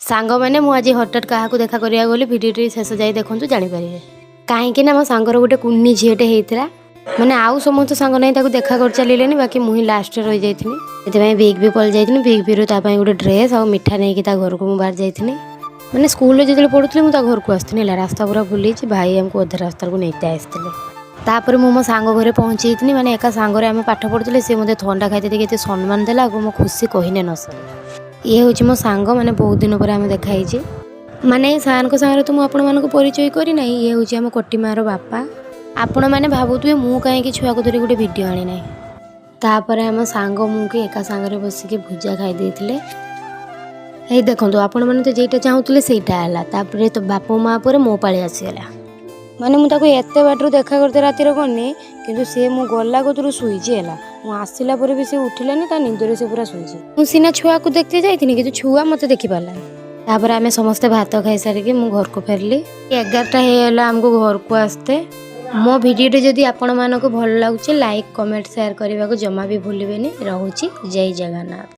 ସାଙ୍ଗମାନେ, ମୁଁ ଆଜି ହଠାତ୍ କାହାକୁ ଦେଖା କରିବାକୁ ଗଲି, ଭିଡ଼ିଓଟି ଶେଷ ଯାଇ ଦେଖନ୍ତୁ, ଜାଣିପାରିବେ। କାହିଁକି ନା ମୋ ସାଙ୍ଗର ଗୋଟେ କୁନି ଝିଅଟେ ହେଇଥିଲା। ମାନେ ଆଉ ସମସ୍ତ ସାଙ୍ଗ ନାହିଁ ତାକୁ ଦେଖା କରି ଚାଲିଲେନି, ବାକି ମୁଁ ହିଁ ଲାଷ୍ଟରେ ରହିଯାଇଥିଲି। ସେଥିପାଇଁ ବିଗ୍ ବି ପଳେଇ ଯାଇଥିଲି। ବିଗ୍ ବିରୁ ତା ପାଇଁ ଗୋଟେ ଡ୍ରେସ୍ ଆଉ ମିଠା ନେଇକି ତା ଘରକୁ ମୁଁ ବାହାରି ଯାଇଥିଲି। ମାନେ ସ୍କୁଲରେ ଯେତେବେଳେ ପଢ଼ୁଥିଲି, ମୁଁ ତା ଘରକୁ ଆସିଥିଲି। ହେଲା ରାସ୍ତା ପୁରା ଭୁଲିଛି, ଭାଇ ଆମକୁ ଅଧା ରାସ୍ତାକୁ ନେଇତେ ଆସିଥିଲେ। ତାପରେ ମୁଁ ମୋ ସାଙ୍ଗ ଘରେ ପହଞ୍ଚି ଯାଇଥିଲି। ମାନେ ଏକା ସାଙ୍ଗରେ ଆମେ ପାଠ ପଢ଼ୁଥିଲେ। ସେ ମୋତେ ଥଣ୍ଡା ଖାଇତେ ଦେଇକି ଏତେ ସମ୍ମାନ ଦେଲା, ଆଉ ମୋ ଖୁସି କହିନେ ନ ସରେ। ଇଏ ହେଉଛି ମୋ ସାଙ୍ଗ। ମାନେ ବହୁତ ଦିନ ପରେ ଆମେ ଦେଖା ହେଇଛି। ମାନେ ସାର୍ଙ୍କ ସାଙ୍ଗରେ ତ ମୁଁ ଆପଣମାନଙ୍କୁ ପରିଚୟ କରିନାହିଁ। ଇଏ ହେଉଛି ଆମ କଟିମାର ବାପା। ଆପଣମାନେ ଭାବୁଥିବେ, ମୁଁ କାହିଁକି ଛୁଆକୁ ଧରି ଗୋଟେ ଭିଡ଼ିଓ ଆଣିନାହିଁ। ତାପରେ ଆମ ସାଙ୍ଗ ମୁଁ କି ଏକା ସାଙ୍ଗରେ ବସିକି ଭୁଜା ଖାଇ ଦେଇଥିଲେ। ଏଇ ଦେଖନ୍ତୁ, ଆପଣମାନେ ତ ଯେଇଟା ଚାହୁଁଥିଲେ ସେଇଟା ହେଲା। ତାପରେ ତ ବାପା ମା ପରେ ମୋ ପାଳି ଆସିଗଲା। ମାନେ ମୁଁ ତାକୁ ଏତେ ବାଟରୁ ଦେଖା କରିତେ ରାତିରେ ଗନି, କିନ୍ତୁ ସିଏ ମୁଁ ଗଲା କତୁରୁ ଶୋଇଛି। ହେଲା ମୁଁ ଆସିଲା ପରେ ବି ସେ ଉଠିଲାନି, ତା ନିଦରେ ସେ ପୁରା ଶୋଇଛି। ମୁଁ ସିନା ଛୁଆକୁ ଦେଖିତେ ଯାଇଥିଲି, କିନ୍ତୁ ଛୁଆ ମୋତେ ଦେଖିପାରିଲାନି। ତାପରେ ଆମେ ସମସ୍ତେ ଭାତ ଖାଇସାରିକି ମୁଁ ଘରକୁ ଫେରିଲି। 11ଟା ହେଇଗଲା ଆମକୁ ଘରକୁ আসতে। ମୋ ଭିଡ଼ିଓଟି ଯଦି ଆପଣମାନଙ୍କୁ ଭଲ ଲାଗୁଛି, ଲାଇକ୍, କମେଣ୍ଟ, ସେୟାର କରିବାକୁ ଜମା ବି ଭୁଲିବେନି। ରହୁଛି, ଜୟ ଜଗନ୍ନାଥ।